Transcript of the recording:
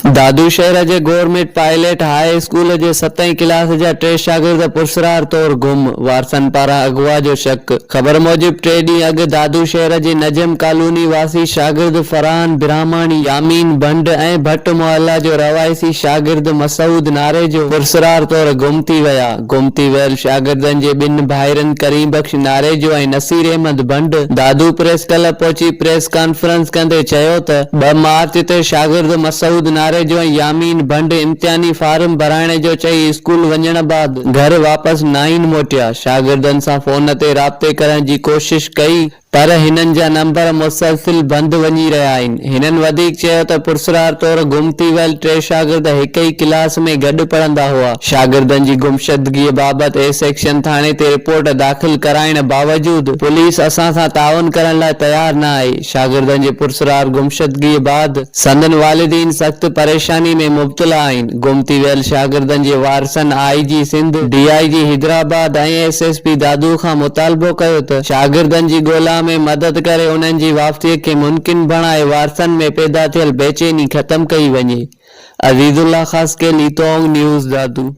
دادو شهر جي government pilot high school جي ستين ڪلاس جا ٽي شاگرد پرسرار طور گم، وارثن پاران اغوا جو شڪ. خبر موجب ٽي ڏينهن اڳ دادو شهر جي نجم ڪالوني واسي شاگرد فرحان براهماڻي، يامين ڀنڊ ۽ ڀٽ محلا جو رهواسي شاگرد مسعود ناريجو پرسرار طور گم ٿي ويا. گم ٿي ويل شاگردن جي ٻن ڀائرن ڪريم بخش ناريجو ۽ نصير احمد ڀنڊ دادو پريس ڪلب پهچي پريس ڪانفرنس ڪندي چيو ته 2 مارچ تي شاگرد مسعود ناريجو ۽ يامين ڀنڊ امتحاني فارم ڀرائڻ جو چئي اسڪول وڃڻ بعد گهر واپس ناهن موٽيا، شاگردن سان فون تي رابطي ڪرڻ جي ڪوشش ڪئي پر هنن جا نمبر مسلسل بند وڃي رهيا آهن. هنن وڌيڪ چيو ته پرسرار طور گم ٿي ويل ٽي شاگرد هڪ ئي ڪلاس ۾ گڏ پڙهندا هئا. شاگردن جي گمشدگيء بابت اي سيڪشن ٿاڻي تي رپورٽ داخل ڪرائڻ باوجود پوليس اسان سان تعاون ڪرڻ لاء تيار نه آهي. شاگردن جي پرسرار گمشدگيء بعد سندن والدين سخت پريشاني ۾ مبتلا آهن. گم ٿي ويل شاگردن جي وارثن I G Sindh, D I G Hyderabad ۽ S S P Dadu کان مطالبو ڪيو ته شاگردن جي ڳولا ۾ مدد ڪري انهن جي واپسي کي ممڪن بڻائي وارثن ۾ پيدا ٿيل بيچيني ختم ڪئي وڃي. عزيز الله خاصخيلي، تونگ نيوز، دادو.